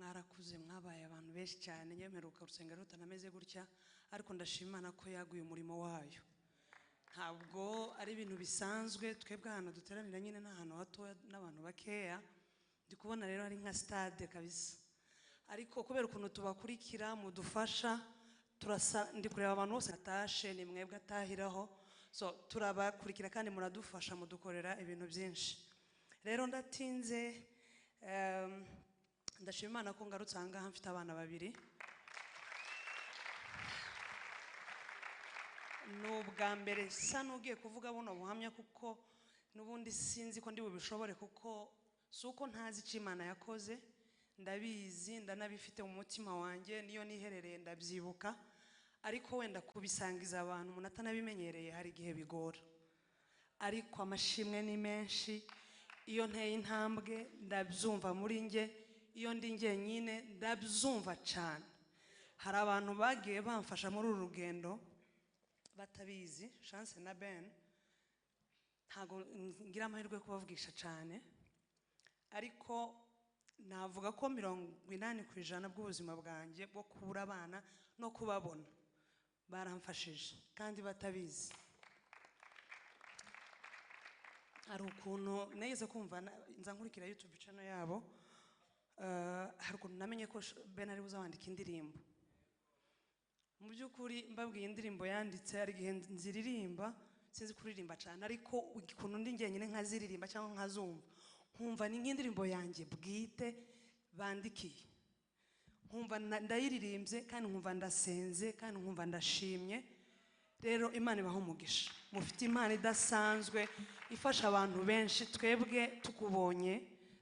Mwarakuze, mwabaye abantu benshi cyane. Nyemeruka urusengero rutanameze gutya, ariko ndashima Imana ko yaguye umurimo wayo. Ntabwo ari ibintu bisanzwe, twebwe ahantu duteranira nyine n'ahantu hatoya n'abantu bakeya. Ndi kubona rero ari nka stade kabisa, ariko kubera ukuntu tubakurikira mudufasha, turasa ndi kureba abantu bose atashe ni mwebwe atahiraho. So turabakurikira kandi muradufasha, mudukorera ibintu byinshi. Rero ndatinze, ndashima Imana ko ngarutse aha ngaha mfite abana babiri. Ni ubwa mbere nsa n'ugiye kuvuga buno buhamya, kuko n'ubundi sinzi ko ndi bubishobore, kuko si uko ntazi icyo Imana yakoze, ndabizi, ndanabifite mu mutima wanjye, niyo niherereye ndabyibuka, ariko wenda kubisangiza abantu umuntu atanabimenyereye hari igihe bigora. Ariko amashimwe ni menshi, iyo nteye intambwe ndabyumva muri njye, iyo ndi njyenyine ndabyumva cyane. Hari abantu bagiye bamfasha muri uru rugendo batabizi, Chance na Ben, ntago ngira amahirwe yo kubavugisha cyane, ariko navuga ko 80% bw'ubuzima bwanjye bwo kubura abana no kubabona baramfashije kandi batabizi. Hari ukuntu nageze kumva nza nkurikira YouTube channel yabo, hari ukuntu namenye ko Ben ari buze wandika indirimbo. Mu by'ukuri mbabwiye indirimbo yanditse, hari igihe nziririmba, sinzi kuririmba cyane, ariko ukuntu ndi njyenyine nkaziririmba cyangwa nkazumva, nkumva ni nk'indirimbo yanjye bwite bandikiye, nkumva ndayiririmbye kandi nkumva ndasenze kandi nkumva ndashimye. Rero Imana ibaha umugisha, mufite Imana idasanzwe ifasha abantu benshi. Twebwe tukubonye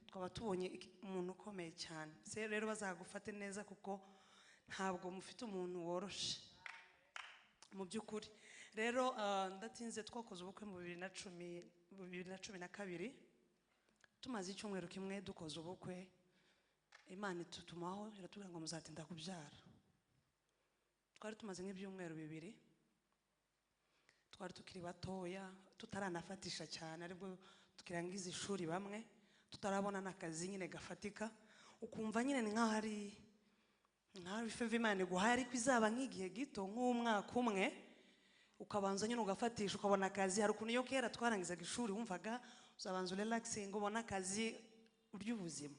twaba tubonye umuntu ukomeye cyane. Se rero bazagufate neza, kuko ntabwo mufite umuntu woroshe mu by'ukuri. Rero ndatinze, twakoze ubukwe mu 2010, mu 2012, tumaze icyumweru kimwe dukoze ubukwe, Imana itutumaho iratubwira ngo muzatinda kubyara. Twari tumaze nk'ibyumweru 2, twari tukiri batoya, tutaranafatisha cyane, aribwo tukirangiza ishuri bamwe, tutarabona n'akazi nyine gafatika, ukumva nyine ni nkaho ari nkaho ifeve Imana iguhaye, ariko izaba nk'igihe gito nk'umwaka umwe, ukabanza nyine ugafatisha ukabona akazi. Hari ukuntu iyo kera twarangizaga ishuri wumvaga uzabanza urelaxing ubona akazi urya ubuzima.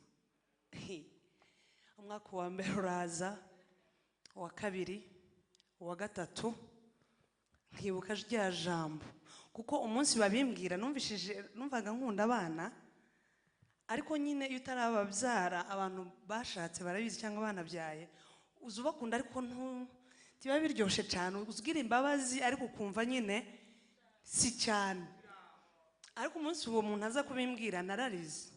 Umwaka wa mbere uraza, uwa kabiri, uwa gatatu, nkibuka rya jambo, kuko umunsi babimbwira numvishije, numvaga nkunda abana, ariko nyine iyo utarababyara abantu bashatse barabizi cyangwa banabyaye, uza ubakunda ariko ntibiba biryoshe cyane, ugira imbabazi ariko ukumva nyine si cyane. Ariko umunsi uwo muntu aza kubimbwira nararize,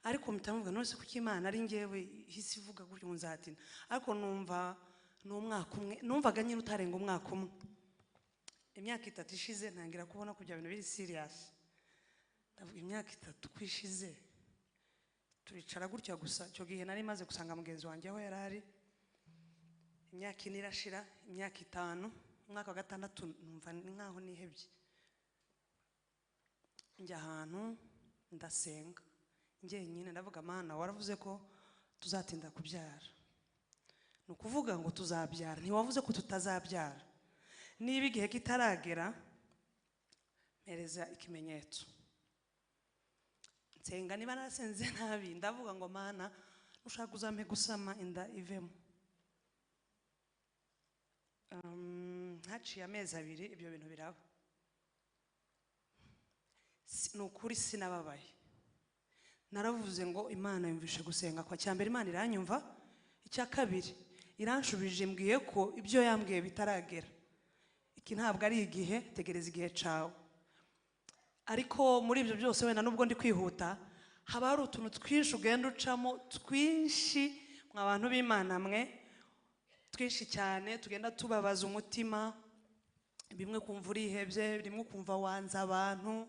ariko mpita mvuga none se kuki Imana ari njyewe ihise ivuga gutyo ngo nzatinda, ariko numva ni umwaka umwe, numvaga nyine utarenga umwaka umwe. Imyaka 3 ishize ntangira kubona ko ibyo bintu biri serious. Ndavuga imyaka 3 ko ishize, turicara gutya gusa. Icyo gihe nari maze gusanga mugenzi wanjye aho yari ari. Imyaka 4 irashira, imyaka 5, umwaka wa 6 numva ni nkaho nihebye. Njya ahantu ndasenga njyenyine, ndavuga Mana waravuze ko tuzatinda kubyara, ni ukuvuga ngo tuzabyara, ntiwavuze ko tutazabyara. Niba igihe kitaragera mpereza ikimenyetso. Nsenga niba narasenze nabi, ndavuga ngo Mana nushaka uzampe gusama inda ivemo. Haciye amezi 2 ibyo bintu biraba. Ni ukuri sinababaye, naravuze ngo Imana yumvishe gusenga kwa cyambere, Imana iranyumva, icya kabiri iranshubije mbwiye ko ibyo yambwiye bitaragera, iki ntabwo ari igihe, tegereza igihe cawe. Ariko muri ibyo byose wenda nubwo ndi kwihuta, haba hari utuntu twinshi ugenda ucamo twinshi mwa bantu b'Imana mwe, twinshi cyane tugenda tubabaza umutima, bimwe kumva urihebye, rimwe ukumva wanze abantu,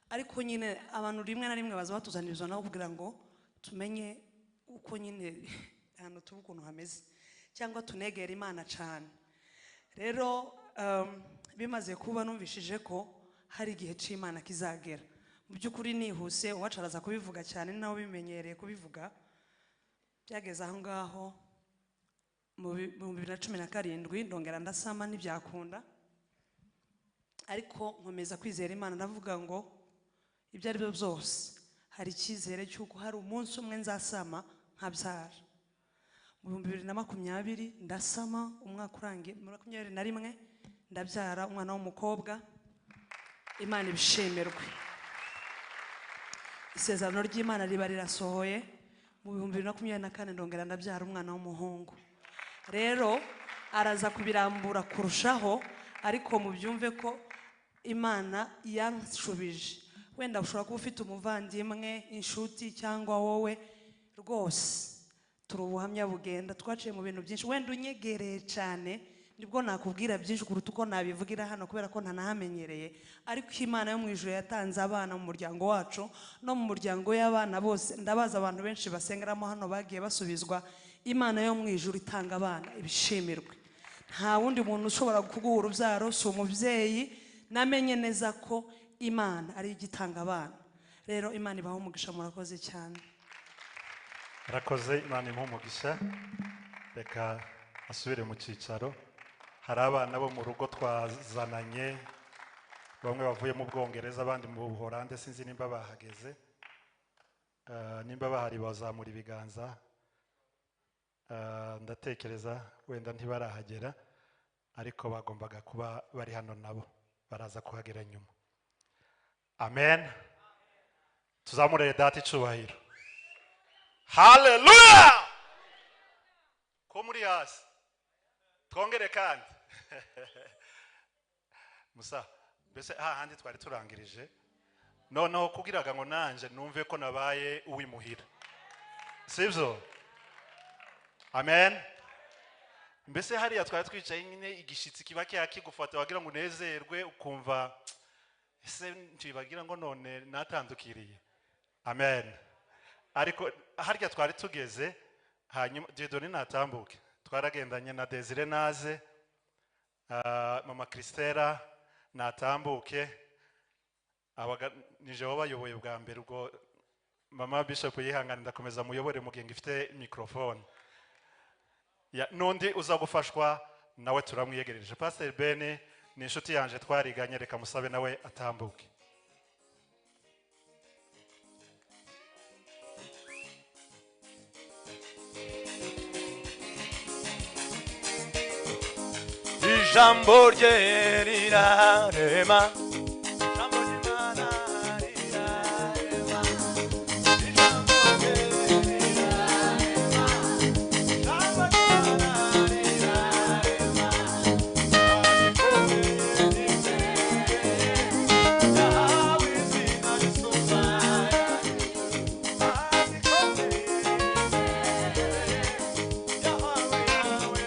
ariko nyine abantu rimwe na rimwe baza batuzaniriza nabo kugira ngo tumenye uko nyine ahantu tuba ukuntu hameze, cyangwa tunegere Imana cyane. Rero bimaze kuba numvishije ko hari igihe c'Imana kizagera. Mu by'ukuri nihuse, uwacu araza kubivuga cyane, ni nawe ubimenyereye kubivuga. Byageze aho ngaho mu 2017 ndongera ndasama, ntibyakunda, ariko nkomeza kwizera Imana. Ndavuga ngo ibyo ari byo byose hari icyizere cy'uko hari umunsi umwe nzasama nkabyara. Mu 2020 ndasama, umwaka urangiye muri 21 ndabyara umwana w'umukobwa. Imana ibishimirwe, isezerano ry'Imana riba rirasohoye. Mu 2024 ndongera ndabyara umwana w'umuhungu. Rero araza kubirambura kurushaho, ariko mubyumve ko Imana yanshubije. Wenda ushobora kuba ufite umuvandimwe, inshuti cyangwa wowe, rwose turi ubuhamya bugenda, twaciye mu bintu byinshi. Wenda unyegereye cyane nibwo nakubwira byinshi kuruta uko nabivugira hano, kubera ko ntanahamenyereye. Ariko Imana yo mu ijuru yatanze abana mu muryango wacu no mu muryango y'abana bose. Ndabaza abantu benshi basengeramo hano bagiye basubizwa. Imana yo mu ijuru itanga abana, ibishimirwe. Nta wundi muntu ushobora kuguha urubyaro, si umubyeyi. Namenye neza ko Imana ari igitanga abana. Rero Imana ibaha umugisha, murakoze cyane. Murakoze, Imana imuhe umugisha. Reka asubire mu cyicaro. Hari abana bo mu rugo twazananye, bamwe bavuye mu Bwongereza, abandi mu Buholande, sinzi nimba bahageze. Nimba bahari bazamura ibiganza. Ndatekereza wenda ntibarahagera, ariko bagombaga kuba bari hano, nabo baraza kuhagera nyuma. Amen. Tuzamurere Data icubahiro. Haleluya! Ko muri hasi twongere kandi musa mbese hahandi twari turangirije. Noneho kugiraga ngo nanje numve ko nabaye uwimuhira, sibyo? Amen. Mbese hariya twari twicaye nyine, igishitsi kiba kigufata wagira ngo unezerwe, ukumva ese ntibagira ngo none natandukiriye. Amen. Ariko harya twari tugeze, hanyuma Dieudonné natambuke, twaragendanye na Desire naze, mama Christella natambuke, nije wabayoboye bwa mbere. Ubwo mama Bishop yihangane, ndakomeza muyobore mu gihe ngifite microphone. Nundi uza gufashwa nawe turamwiyegereje. Pastor Ben ni inshuti yanje twariganye, reka musabe nawe atambuke. Ijambo rye rirarema, ijambo ry'Imana rirarema, ijambo rye rirarema, ijambo ry'Imana rirarema. Yahawe izina risumba ayandi, azikomeye, yahawe yawe.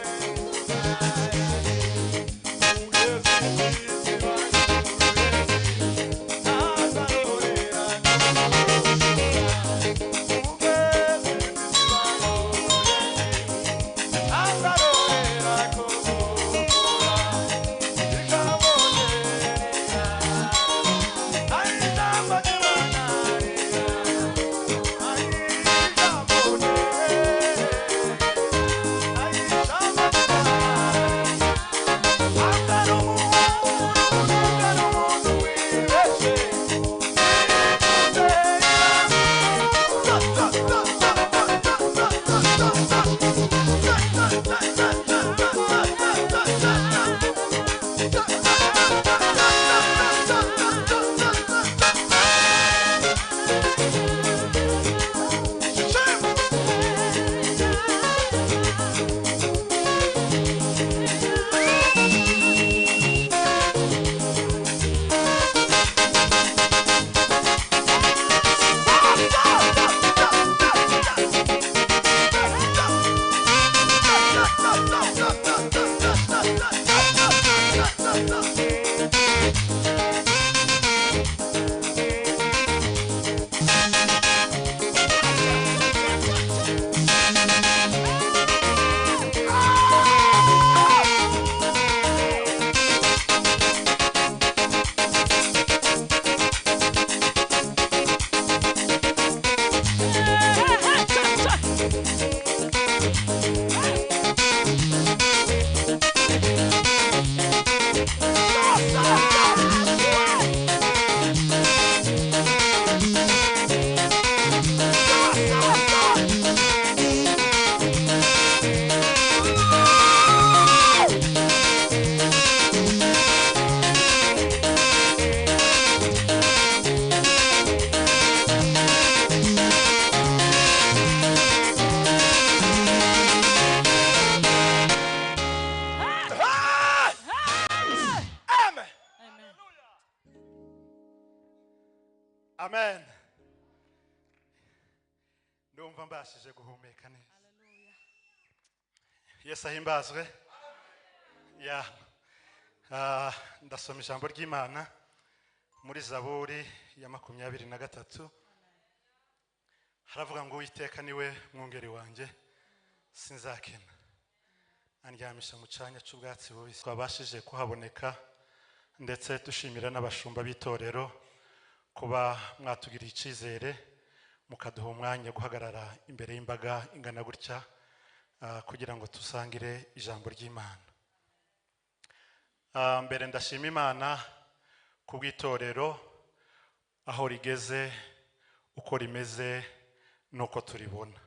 Amen. Ndumva mbashije guhumeka neza. Yesu ahimbazwe. Ya, ndasoma ijambo ry'Imana muri Zaburi ya 23. Haravuga ngo Uwiteka niwe mwungeri wanjye, sinzakena. Andyamisha mu cyanya cy'ubwatsi bubisi. Twabashije kuhaboneka, ndetse dushimira n'abashumba b'itorero kuba mwatugiriye icyizere mukaduha umwanya guhagarara imbere y'imbaga ingana gutya, kugira ngo tusangire ijambo ry'Imana. Mbere ndashima Imana ku bw'itorero aho rigeze, uko rimeze nuko turibona.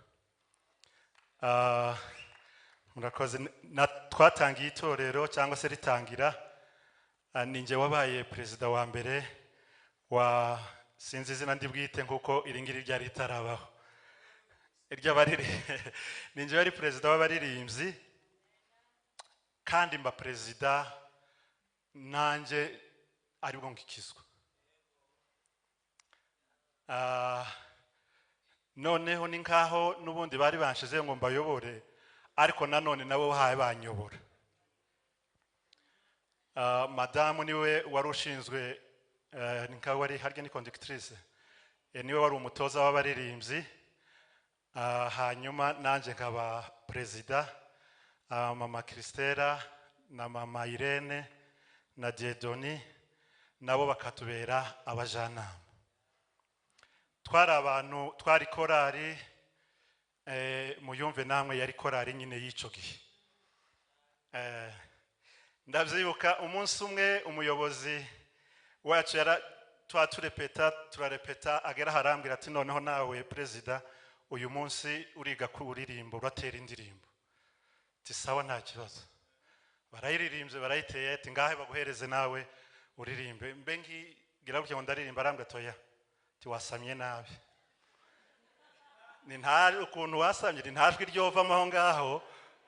Murakoze. Twatangiye itorero cyangwa se ritangira, ninjye wabaye perezida wa mbere wa, sinzi izina ndi bwite nkuko iri ngiri ryari ritarabaho, ninjye wari perezida w'abaririmbyi, kandi mba perezida nanjye aribwo ngikizwa. Noneho ni nkaho n'ubundi bari banshize ngo mbayobore, ariko nanone nabo bahaye banyobora. Madamu niwe wari ushinzwe, ni nkaho wari harya ni conductrice, niwe wari umutoza w'abaririmbyi, hanyuma nanjye nkaba perezida. Mama Christella na mama Irene na Diedoni nabo bakatubera abajanama. Twari abantu, twari korari, muyumve namwe yari korari nyine y'ico gihe. Ndavyibuka umunsi umwe umuyobozi wacu yara twaturepeta, turarepeta, agera harambwira ati noneho nawe perezida uyu munsi uriga kuririmba, uratera indirimbo. Ati sawa nta kibazo. Barayiririmbye, barayiteye, ati ngahe baguhereze nawe uririmbe. Mbe ngira gutya ngo ndaririmba, arambwira ati oya, ati wasamye nabi. Ni nta ukuntu wasamye, ni nta jwi ryovamo aho ngaho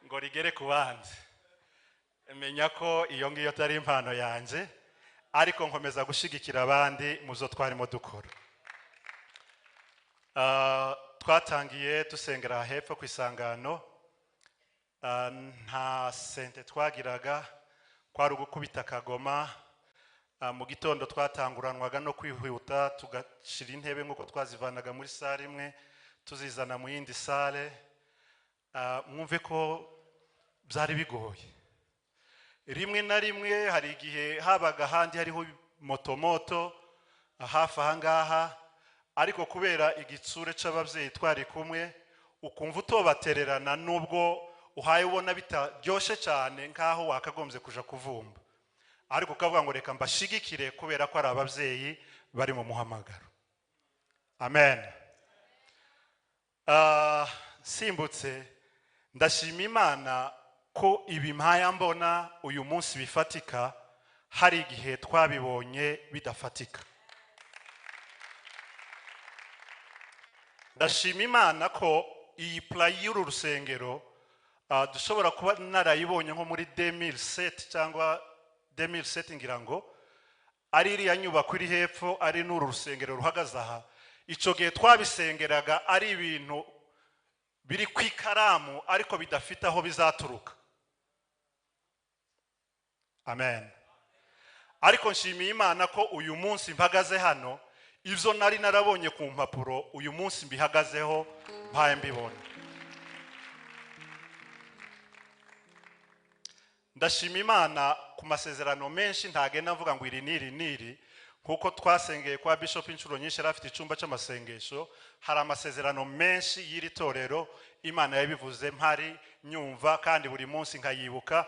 ngo rigere ku bandi. Menya ko iyo ngiyo atari impano yanjye, ariko nkomeza gushigikira abandi mu zo twarimo dukora. Twatangiye dusengera hepfo ku isangano, nta sente twagiraga, kwari ugukubita akagoma. Mu gitondo twatanguranwaga no kwihuta tugashira intebe nk'uko twazivanaga muri sale imwe tuzizana mu yindi sale. Mwumve ko byari bigoye. Rimwe na rimwe hari igihe habaga ahandi hariho motomoto hafi aha ngaha, ariko kubera igitsure c'ababyeyi twari kumwe ukumva utobatererana, nubwo uhaye ubona bitaryoshe cyane nkaho wakagombye kuja kuvumba, ariko ukavuga ngo reka mbashigikire kubera ko ari ababyeyi bari mu muhamagaro. Amen. Simbutse ndashima Imana ko ibi mpaya mbona uyu munsi bifatika, hari igihe twabibonye bidafatika. Ndashima Imana ko iyi plan y'uru rusengero, dushobora kuba narayibonye nko muri 2007 cyangwa 2007 ngira ngo ari iriya nyubako iri hepfo, ari n'uru rusengero ruhagaze aha. Ico gihe twabisengeraga ari ibintu biri ku ikaramu ariko bidafite aho bizaturuka. Amen. Ariko nshimiye Imana ko uyu munsi mpagaze hano, ivyo nari narabonye ku mpapuro uyu munsi mbihagazeho mpaye mbibona. Ndashima Imana ku masezerano menshi ntagenda mvuga ngo iri niri niri, kuko twasengeye kwa Bishop inshuro nyinshi, yari afite icyumba cy'amasengesho. Hari amasezerano menshi y'iri torero Imana yabivuze mpari nyumva, kandi buri munsi nkayibuka,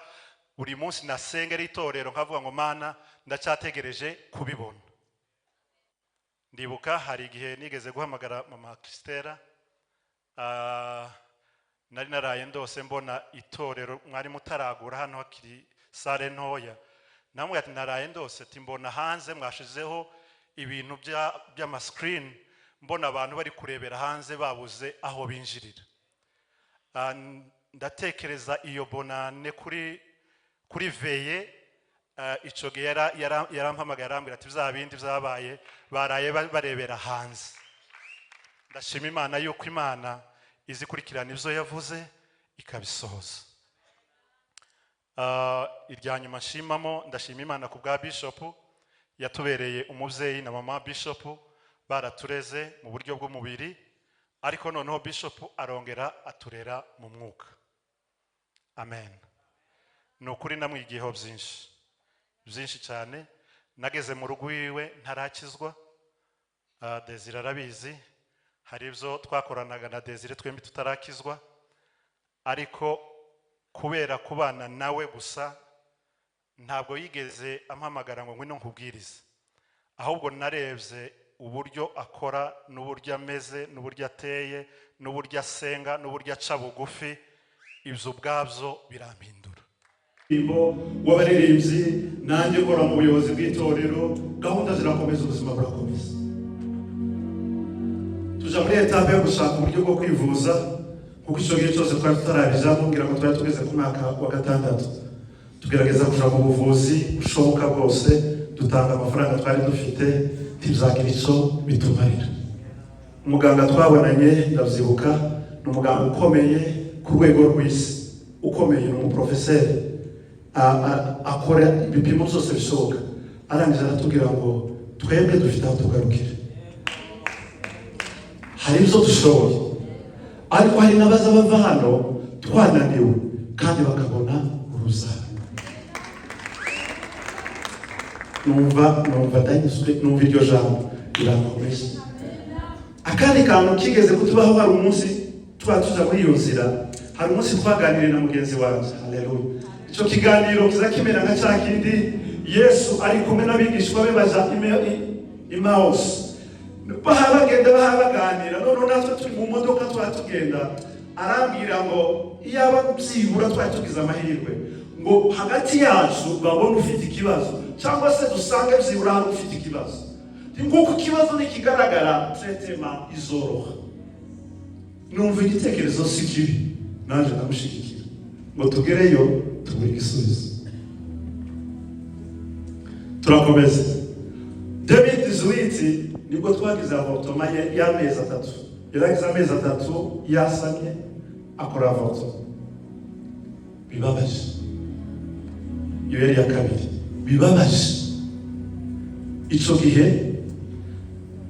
buri munsi nasengera itorero nkavuga ngo Mana ndacyategereje kubibona. Ndibuka hari igihe nigeze guhamagara mama Christella, nari naraye ndose mbona itorero mwari mutaragura hano hakiri sale ntoya. Namwe ati naraye ndose ati mbona hanze mwashizeho ibintu by'ama screen, mbona abantu bari kurebera hanze babuze aho binjirira. Ndatekereza iyo bonane kuri veye, Ico gihe yarampamagaye, arambwira ati: "Bya bindi byabaye, baraye barebera hanze." Ndashima Imana yuko Imana izikurikirana ibyo yavuze ikabisohoza. Irya nyuma nshimamo, ndashima Imana ku bwa Bishop. Yatubereye umubyeyi na mama Bishop, baratureze mu buryo bw'umubiri, ariko noneho Bishop arongera aturera mu mwuka. Amen. Ni ukuri namwigiyeho byinshi, byinshi cyane. Nageze mu rugo iwe ntarakizwa. Desire arabizi, hari ibyo twakoranaga na Desire twembi tutarakizwa, ariko kubera kubana nawe gusa, ntabwo yigeze ampamagara ngo ngwino nkubwirize, ahubwo narebye uburyo akora n'uburyo ameze n'uburyo ateye n'uburyo asenga n'uburyo aca bugufi, ibyo ubwabyo birampindura. W'abaririmbyi, nanjye ukora mu buyobozi bw'itorero, gahunda zirakomeza, ubuzima burakomeza. Tuja muri étape yo gushaka uburyo bwo kwivuza, kuko icyo gihe cyose twari tutarabijamo, ngira ngo twari tugeze ku mwaka wa gatandatu. Tugerageza kuja mu buvuzi bushoboka bwose, dutanga amafaranga twari dufite, ntibyagira icyo bitumarira. Umuganga twabonanye, ndabyibuka, ni umuganga ukomeye ku rwego rw'isi, ukomeye, ni umuprofeseri, akora ibipimo byose bishoboka. Arangije aratubwira ngo: "Twebwe dufite aho tugarukira, hari ibyo dushoboye, ariko hari n'abaza bava hano twananiwe kandi bakabona urubyaro." Numva ndanyuzwe, numva iryo jambo rirankomeye. Akandi kantu kigeze kutubaho, hari umunsi tuba tuja muri iyo nzira, hari umunsi twaganiriye na mugenzi wanjye. Haleluya! Icyo kiganiro kiza kimera nka cya kindi Yesu ari kumwe n'abigishwa be baja Emawusi, baha bagenda, baha baganira. Noneho natwe turi mu modoka, twari tugenda, arambwira ngo iyaba byibura twari tugize amahirwe ngo hagati yacu babone ufite ikibazo, cyangwa se dusange byibura hari ufite ikibazo, nguko ikibazo nikigaragara, traitement izoroha. Numva igitekerezo si kibi, nanjye ndamushyigikira ngo tugereyo tubure igisubizo. Turakomeza. 2018 nibwo twagize avortement y'amezi 3. Yaragize amezi 3 yasamye, akora avortement bibabaje. Iyo yari iya kabiri bibabaje. Icyo gihe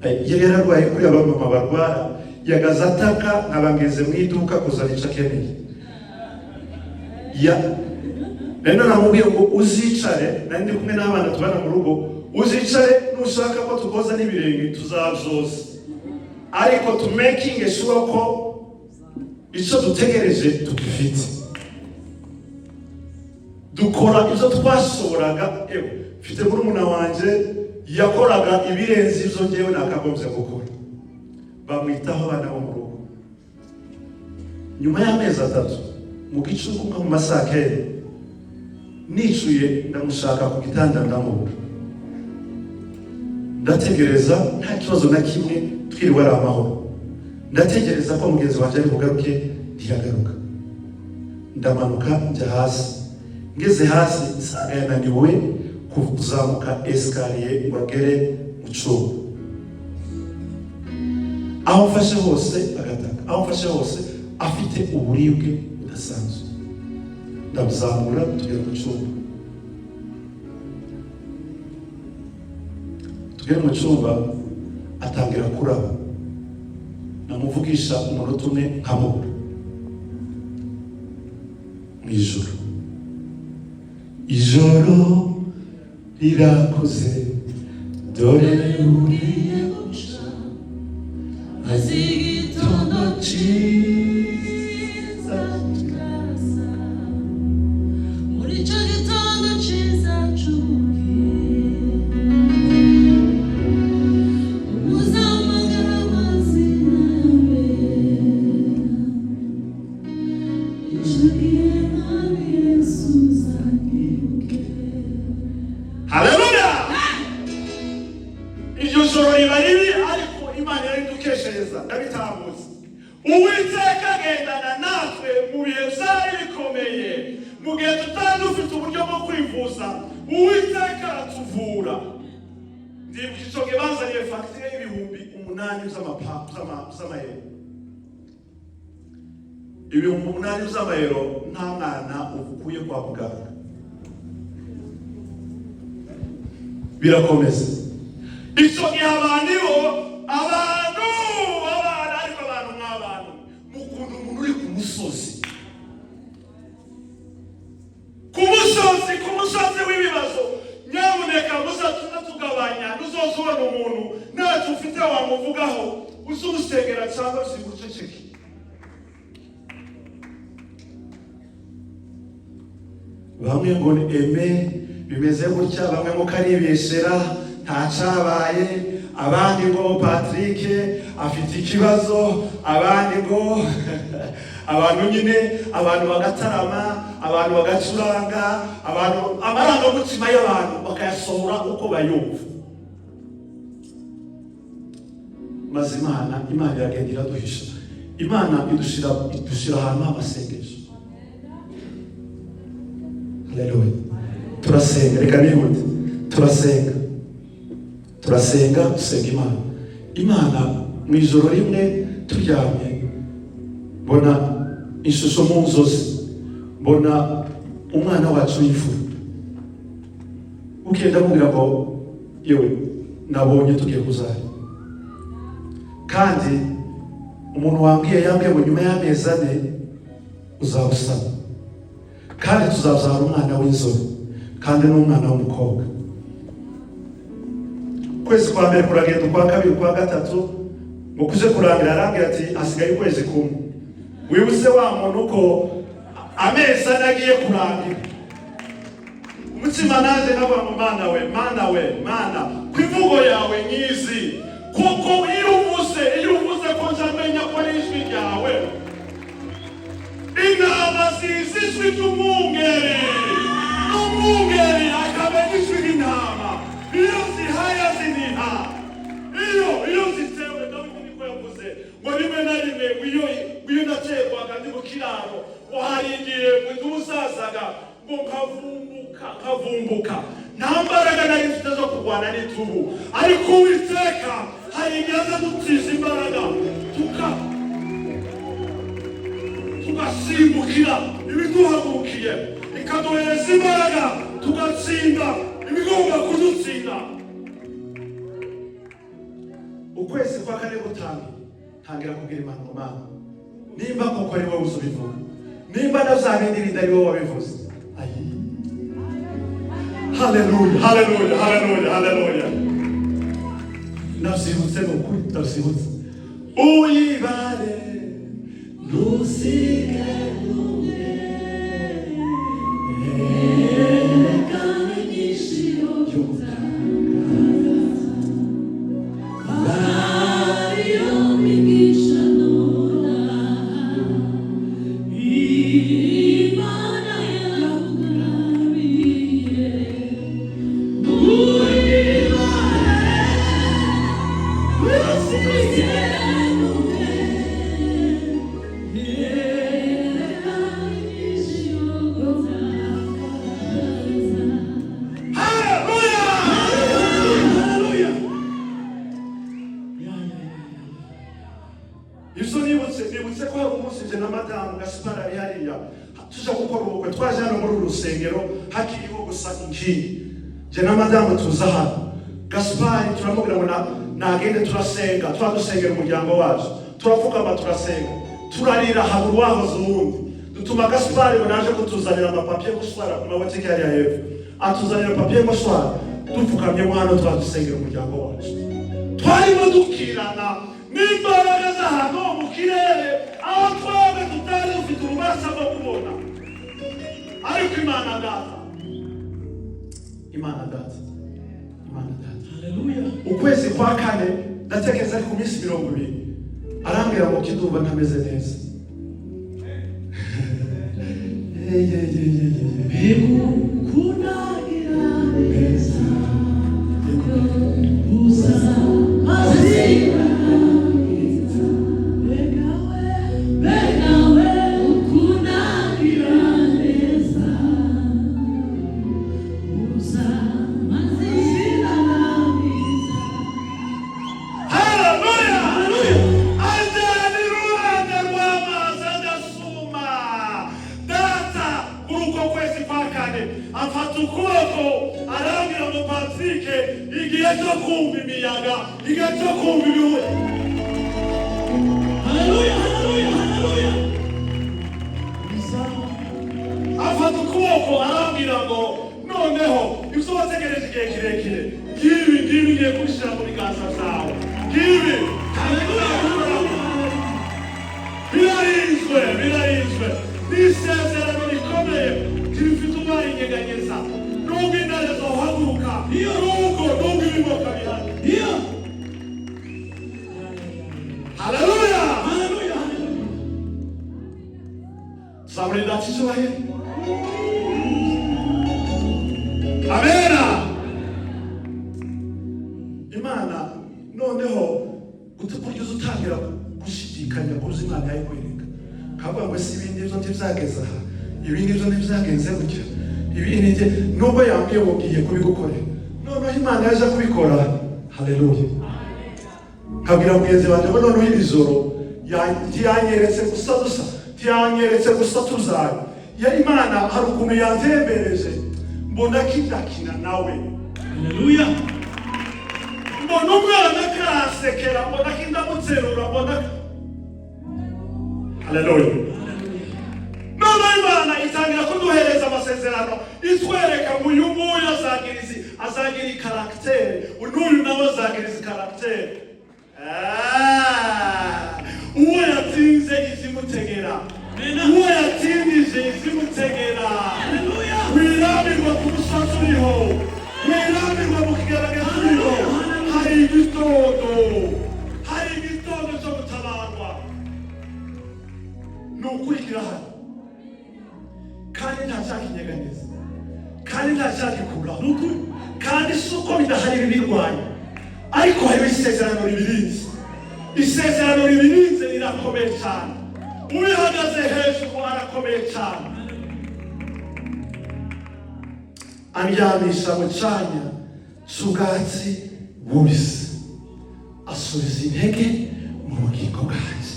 yari yararwaye kuri abamama barwara, yagaze ataka, nkaba ngeze mu iduka kuzana icyo akeneye. Ya rero namubwiye ngo: "Uzicare," nari ndi kumwe n'abana tubana mu rugo, "uzicare, nushaka ko tukoza n'ibirenge tuzabyoza, ariko to making sure ko icyo dutegereje tugifite." Dukora ibyo twashoboraga. Ewe, mfite murumuna wanjye yakoraga ibirenze ibyo ngewe nakagombye gukora, bamwitaho abana bo mu rugo. Nyuma y'amezi 3, mu gicuku nko mu masaha 9, nicuye, ndamushaka ku gitanda ndamubura. Ndategereza, nta kibazo na kimwe, twiriwe ari amahoro. Ndategereza ko mugenzi wanjye ari bugaruke, ntiyagaruka. Ndamanuka njya hasi, ngeze hasi nsanga yananiwe kuzamuka escalier ngo agere mu cyumba. Aho mfashe hose agataka, aho mfashe hose afite uburibwe budasanzwe. Ndamuzamura, tugera mu cyumba. Tugere mu cyumba atangira kuraba, namuvugisha umunota umwe nkamubura. Mu ijoro, ijoro rirakuze, dore ugiye guca, maze igitondo cyiza kikaza. Muri icyo gitondo cyiza cy'ubugingo, uzahamagara amazina y'abera, icyo gihe Mwami Yesu uzanyibuke. Haleluya! Iryo joro riba ribi, ariko Imana yaridukeshereza. Ndabitambutse. Uwiteka agendana natwe mu bihe byari bikomeye, mu gihe tutari dufite uburyo bwo kwivuza. Uwiteka aratuvura. Ndibuka icyo gihe bazaniye fagitire y'8,000 z'amayero, 8,000 z'amayero, nta mwana ukuye kwa muganga. Birakomeza. Icyo gihe abantu bo abantu abana, ariko abantu nk'abantu mukunda umuntu uri ku musozi, ku musozi, ku musozi w'ibibazo. Nyamuneka muzatuma tugabanya. Nuzoza ubona umuntu ntacyo ufite wamuvugaho, uzumusengera cyangwa usiguceceke. Bamwe ngo ni eme bimeze gutya, bamwe ngo karibeshera ntacyabaye, abandi ngo Patrick afite ikibazo, abandi ngo abantu nyine, abantu bagatarama, abantu bagacuranga, abantu amarangamutima y'abantu bakayasohora uko bayumva. Maze Imana iragenda iraduhisha, Imana idushira ahantu h'amasengesho. Haleluya. Turasenga, reka nihute. Turasenga, turasenga, dusenga Imana. Imana mu ijoro rimwe turyamye, mbona ishusho mu nzozi, mbona umwana wacu w'imfura. Bukeye ndamubwira ngo yewe nabonye tugiye kuzara, kandi umuntu wambwiye yambwiye ngo nyuma y'amezi 4 uzabusaba, kandi tuzabyara umwana w'inzobe kandi n'umwana w'umukobwa. Ukwezi kwa mbere kuragenda, ukwa kabiri, ukwa gatatu, ngo kuze kurangira arambwira ati hasigaye ukwezi kumwe. Wibutse wa muntu ko amezi 4 agiye kurangira. Umutima naje nkavuga ngo Mana we, Mana we, Mana, ku imvugo yawe nyizi, kuko iyo uvuze ko nzamenya ko ari ijwi ryawe. Intama zizi ijwi ry'umwungeri, n'umwungeri akamenya ijwi ry'intama. Iyo zihaya ziniha, iyo zitewe. Dawidi niko yavuze ngo rimwe na rimwe iyo naterwaga ndi mu kiraro, ngo hari igihe ngo nduzazaga ngo nkavumbuka, nta mbaraga nari mfite zo kurwana n'itubu, ariko Uwiteka hari igihe aza dutiza imbaraga tugasimbukira ibiduhagurukiye, ikaduhereza imbaraga tugatsinda ibigomba kudutsinda. Ukwezi kwa kane gutangira, ntangira kubwira Imana ngo Mana, nimba koko ari wowe uzubivuga, nimba na bya bindi bindi ari wowe wabivuze. Ayi, haleluya, haleluya, haleluya, haleluya. Ndabyibutse, ni ukuri ndabyibutse. Uyibare ntusige n'umwe, Erekana inyinshi yo gutangaza, ariyo migisha nonaha, Imana yakugabiye. Uyibare ntusige n'umwe, erekana inyinshi yo gutangaza. Haleluya! Haleluya! Ya, ya, ya, ya. Ibyo nibutse ko hari umunsi nje na madamu Gaspar ari hariya tuja gukora ubukwe, twaje hano muri uru rusengero hakiriho gusa inkingi. Nje na madamu tuza hano, Gaspar turamubwira ngo nagende turasenga, turadusengera umuryango wacu, turapfukama turasenga, turarira, habura uwahoze uwundi. Dutuma Gaspar ngo naje kutuzanira amapapiye guswara ku mabotike hariya hepfo, atuzanira papiye guswara, dupfukamye hano turadusengera umuryango wacu. Twarimo dukirana n'imbaraga z'ahantu ho mu kirere, aho twebwe tutari dufite ububasha bwo kubona, ariko Imana data, Imana data, Imana data. Haleluya. Ukwezi kwa kane ndatekereza ari ku minsi 20, arambwira ngo kidumva ntameze neza. Ye, ye, ye, ye, ye. Bikukunagira neza, uza mazira, begawe ukunagira neza, uza z'uko kwezi kwa kane, afata ukuboko arambwira ngo: "Patrick, igihe cyo kumva imiyaga, igihe cyo kumva ibihu." Haleluya, haleluya, haleluya. Ni sawa. Afata ukuboko arambwira ngo: "Noneho ibyo wategereje igihe kirekire, ngibi, ngibi, ngiye kubishyira mu biganza byawe, ngibi." Birarinzwe, birarinzwe. Ni isezerano rikomeye, ntibifite umwayinyeganyeza nubwo intare zohaguruka, nubwo ibimoka bihari. Iyo. Haleluya! Haleluya, haleluya. Zaburi data icyubahiro. Amena. Imana noneho burya uza utangira gushidikanya kuza Imana yayikwereka, kavuga ngo: "Si ibindi byo ntibyageze aha, ibindi byo ntibyagenze gutya, ibindi njye nubwo yambwiye ngo ngiye kubigukorera." Noneho Imana yaje kubikora. Haleluya! Nkabwira mugenzi wanjye ngo noneho iri joro ntiyanyeretse gusa dusa, ntiyanyeretse gusa tuzaye ya Imana, hari ukuntu yantembereje mbona kidakina nawe. Haleluya. Mbona umwana karansekera, mbona kindamuterura, mbona. Haleluya! Noneho Imana itangira kuduhereza amasezerano, itwereka ngo uyu nguyu azagira izi, azagira i caractère, n'uyu nawe azagira izi caractère. Ah, uwo yatsinze izimutegera, uwo yatindije izimutegera. Haleluya. Wirambirwa ku musozi uriho, wirambirwa mu kigaragaza uriho. Hari igitondo, hari igitondo cyo gutabarwa. Ni ukuri kirahari, kandi nta cyakinyeganyeza, kandi nta cyagikuraho, kandi si uko bidahari ibibirwanya, ariko hariho isezerano ribirinze. Isezerano ribirinze rirakomeye cyane, ubihagaze hejuru arakomeye cyane. Andyamisha mu cyanya cy'ubwatsi bubisi, asubiza intege mu bugingo bwanjye.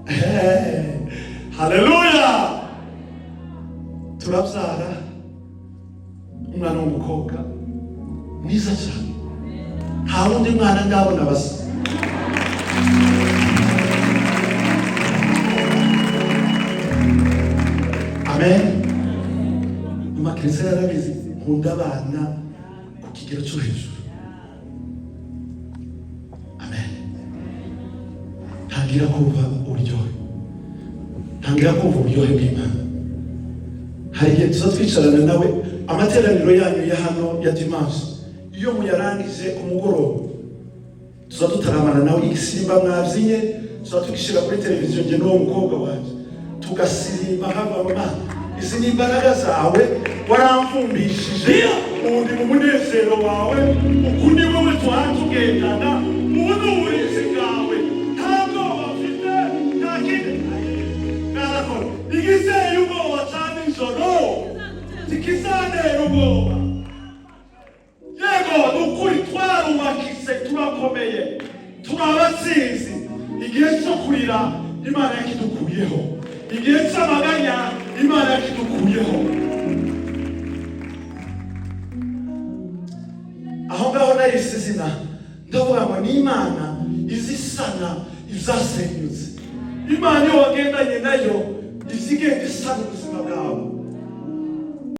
Hey, haleluya! Turabyara umwana w'umukobwa mwiza cyane, nta wundi mwana ndabona basa. Amen. Mama Christine yarabizi, nkunda abana ku kigero cyo hejuru. Amen. Ntangira kumva uburyohe, ntangira kumva uburyohe bw'Imana. Hari igihe tuza twicarana nawe, amateraniro yanyu ya hano ya dimanche, iyo muyarangije ku mugoroba, tuza dutaramana nawe. Igisimba mwabyinnye tuza tugishyira kuri televiziyo, njye n'uwo mukobwa wanjye, tugasirimba nkava: "Mama, izi ni imbaraga zawe, waramvumbishije, ubu ndi mu munezero wawe, uku ni wowe tuhora tugendana, ubu ni uburinzi bwawe, nta bwoba mfite, nta kindi narakora." Igiteye ubwoba cya nijoro ntikizantera ubwoba. Yego, ni ukuri, twarubakitse, turakomeye, turi abatsinzi. Igihe cyo kurira Imana yakidukuyeho, igihe cy'amaganya Imana yakidukuyeho. Aho ngaho nahise izina, ndavuga ngo ni Imana izisana ibyasenyutse. Imana iyo wagendanye nayo izigenda isana ubuzima bwawe.